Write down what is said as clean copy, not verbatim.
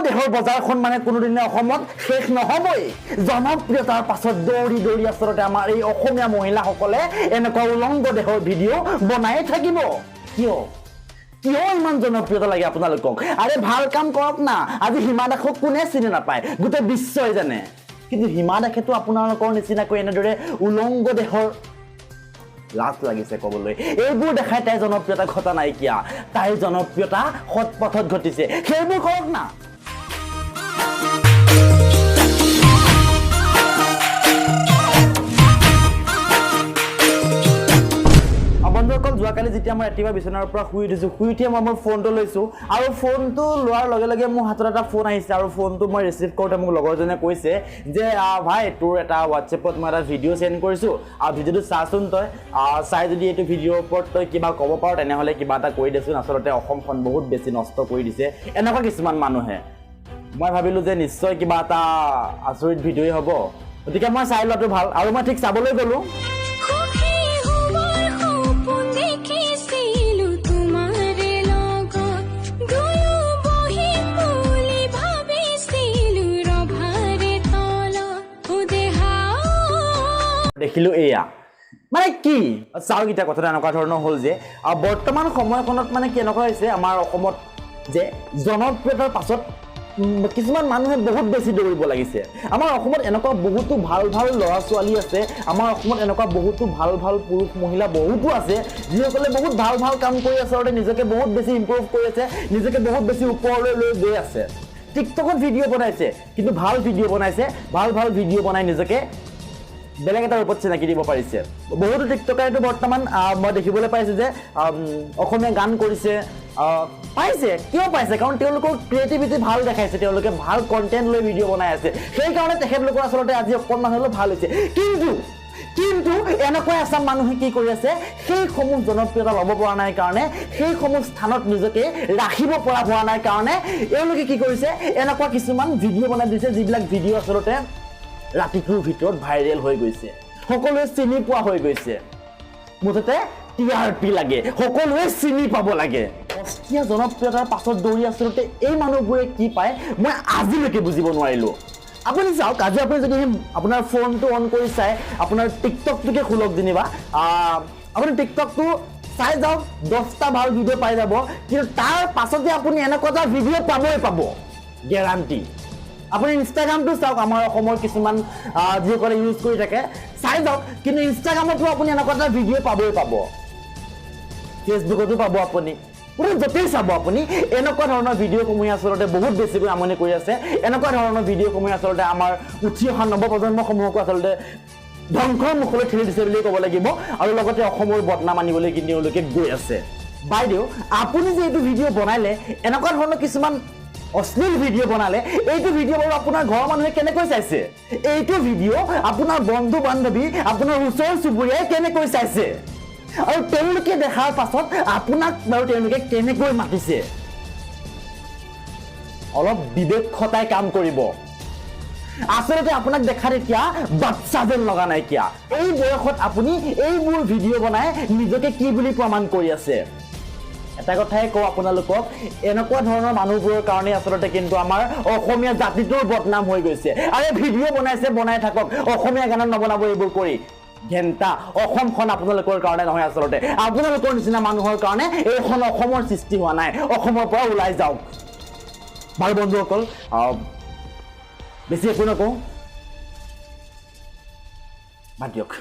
দেহৰ বজাৰখন মানে কোনোদিনে অসমত শেষ নহ'বই। জনপ্ৰিয়তাৰ পাছত দৌৰি দৌৰি আচলতে আমাৰ এই অসমীয়া মহিলাসকলে এনেকুৱা উলংগ দেহৰ ভিডিঅ' বনায়ে থাকিব। কিয় কিয় ইমান জনপ্ৰিয়তা লাগে আপোনালোকক? আৰে ভাল কাম কৰক না। আজি হিমা দাসক কোনে চিনি নাপায়? গোটেই বিশ্বই জানে। কিন্তু হিমা দাসেতো আপোনালোকৰ নিচিনাকৈ এনেদৰে উলংগ দেহৰ, লাজ লাগিছে ক'বলৈ, এইবোৰ দেখাই তাইৰ জনপ্ৰিয়তা ঘটা নাইকিয়া। তাইৰ জনপ্ৰিয়তা সৎ পথত ঘটিছে। সেইবোৰ কৰক না। বন্ধুসকল, যোৱাকালি যেতিয়া মই ৰাতিপুৱা বিচনাৰ পৰা শুই উঠিছোঁ, শুই উঠিয়ে মই মোৰ ফোনটো লৈছোঁ আৰু ফোনটো লোৱাৰ লগে লগে মোৰ হাতত এটা ফোন আহিছে আৰু ফোনটো মই ৰিচিভ কৰোঁতে মোক লগৰজনে কৈছে যে ভাই, তোৰ এটা হোৱাটছএপত মই এটা ভিডিঅ' চেণ্ড কৰিছোঁ আৰু ভিডিঅ'টো চাচোন তই, চাই যদি এইটো ভিডিঅ'ৰ ওপৰত তই কিবা ক'ব পাৰ, তেনেহ'লে কিবা এটা কৰি দেচোন। আচলতে অসমখন বহুত বেছি নষ্ট কৰি দিছে এনেকুৱা কিছুমান মানুহে। মই ভাবিলোঁ যে নিশ্চয় কিবা এটা আচৰিত ভিডিঅ'ই হ'ব, গতিকে মই চাই লোৱাটো ভাল আৰু মই ঠিক চাবলৈ গ'লোঁ। সুখী হোৱাৰ সপোন দেখিছিলো তোমাৰে লগত, দুয়ো বহিম বুলি ভাবিছিলো ৰভাৰে তলত, ও দেহা। দেখিলোঁ এয়া মানে কি। চাওক, এতিয়া কথাটো এনেকুৱা ধৰণৰ হ'ল যে বৰ্তমান সময়খনত মানে কেনেকুৱা হৈছে আমাৰ অসমত যে জনপ্ৰিয়তাৰ পাছত কিছুমান মানুহে বহুত বেছি দৌৰিব লাগিছে। আমাৰ অসমত এনেকুৱা বহুতো ভাল ভাল ল'ৰা ছোৱালী আছে, আমাৰ অসমত এনেকুৱা বহুতো ভাল ভাল পুৰুষ মহিলা বহুতো আছে, যিসকলে বহুত ভাল ভাল কাম কৰি আচলতে নিজকে বহুত বেছি ইম্প্ৰুভ কৰি আছে, নিজকে বহুত বেছি ওপৰলৈ লৈ গৈ আছে। টিকটকত ভিডিঅ' বনাইছে, কিন্তু ভাল ভিডিঅ' বনাইছে, ভাল ভাল ভিডিঅ' বনাই নিজকে বেলেগ এটা ৰূপত চিনাকি দিব পাৰিছে। বহুতো টিকটকাৰেতো বৰ্তমান মই দেখিবলৈ পাইছোঁ যে অসমীয়া গান কৰিছে, পাইছে। কিয় পাইছে? কাৰণ তেওঁলোকৰ ক্ৰিয়েটিভিটি ভাল দেখাইছে, তেওঁলোকে ভাল কণ্টেণ্ট লৈ ভিডিঅ' বনাই আছে, সেইকাৰণে তেখেতলোকৰ আচলতে আজি অকণমান হ'লেও ভাল হৈছে। কিন্তু এনেকুৱা এচাম মানুহে কি কৰি আছে, সেইসমূহ জনপ্ৰিয়তা ল'ব পৰা নাই কাৰণে, সেইসমূহ স্থানত নিজকে ৰাখিব পৰা হোৱা নাই কাৰণে এওঁলোকে কি কৰিছে, এনেকুৱা কিছুমান ভিডিঅ' বনাই দিছে, যিবিলাক ভিডিঅ' আচলতে ৰাতিটোৰ ভিতৰত ভাইৰেল হৈ গৈছে, সকলোৱে চিনি পোৱা হৈ গৈছে। মুঠতে টিআৰপি লাগে, সকলোৱে চিনি পাব লাগে। সস্তীয়া জনপ্ৰিয়তাৰ পাছত দৌৰি আচলতে এই মানুহবোৰে কি পায়, মই আজিলৈকে বুজিব নোৱাৰিলোঁ। আপুনি চাওক, আজি আপুনি যদি সেই আপোনাৰ ফোনটো অন কৰি চাই, আপোনাৰ টিকটকটোকে খোলক যেনিবা, আপুনি টিকটকটো চাই যাওক, 10টা ভাল ভিডিঅ' পাই যাব, কিন্তু তাৰ পাছতে আপুনি এনেকুৱা এটা ভিডিঅ' পাবই পাব, গেৰাণ্টি। আপুনি ইনষ্টাগ্ৰামটো চাওক, আমাৰ অসমৰ কিছুমান যিসকলে ইউজ কৰি থাকে, চাই যাওক, কিন্তু ইনষ্টাগ্ৰামতো আপুনি এনেকুৱা এটা ভিডিঅ' পাবই পাব, ফেচবুকতো পাব, আপুনি গোটেই য'তেই চাব আপুনি এনেকুৱা ধৰণৰ ভিডিঅ'সমূহে আচলতে বহুত বেছিকৈ আমনি কৰি আছে। এনেকুৱা ধৰণৰ ভিডিঅ'সমূহে আচলতে আমাৰ উঠি অহা নৱপ্ৰজন্মসমূহকো আচলতে ধ্বংসৰ মুখলৈ ঠেলি দিছে বুলি ক'ব লাগিব আৰু লগতে অসমৰ বদনাম আনিবলৈ কিন্তু তেওঁলোকে গৈ আছে। বাইদেউ, আপুনি যে এইটো ভিডিঅ' বনালে, এনেকুৱা ধৰণৰ কিছুমান অশ্লীল ভিডিঅ' বনালে, এইটো ভিডিঅ' বাৰু আপোনাৰ ঘৰৰ মানুহে কেনেকৈ চাইছে? এইটো ভিডিঅ' আপোনাৰ বন্ধু বান্ধৱী, আপোনাৰ ওচৰ চুবুৰীয়াই কেনেকৈ চাইছে? আৰু তেওঁলোকে দেখাৰ পাছত আপোনাক বাৰু তেওঁলোকে কেনেকৈ মাতিছে? অলপ বিবেক খটাই কাম কৰিব। আচলতে আপোনাক দেখাত এতিয়া বাচ্চা যেন লগা নাইকিয়া। এই বয়সত আপুনি এইবোৰ ভিডিঅ' বনাই নিজকে কি বুলি প্ৰমাণ কৰি আছে? এটা কথাই কওঁ আপোনালোকক, এনেকুৱা ধৰণৰ মানুহবোৰৰ কাৰণে আচলতে কিন্তু আমাৰ অসমীয়া জাতিটোৰ বদনাম হৈ গৈছে। আৰে ভিডিঅ' বনাইছে, বনাই থাকক, অসমীয়া গানত নবনাব এইবোৰ কৰি। ঘেণ্টা, অসমখন আপোনালোকৰ কাৰণে নহয় আচলতে, আপোনালোকৰ নিচিনা মানুহৰ কাৰণে এইখন অসমৰ সৃষ্টি হোৱা নাই। অসমৰ পৰা ওলাই যাওক। বাৰু বন্ধুসকল, বেছি একো নকওঁ, বাদ দিয়ক।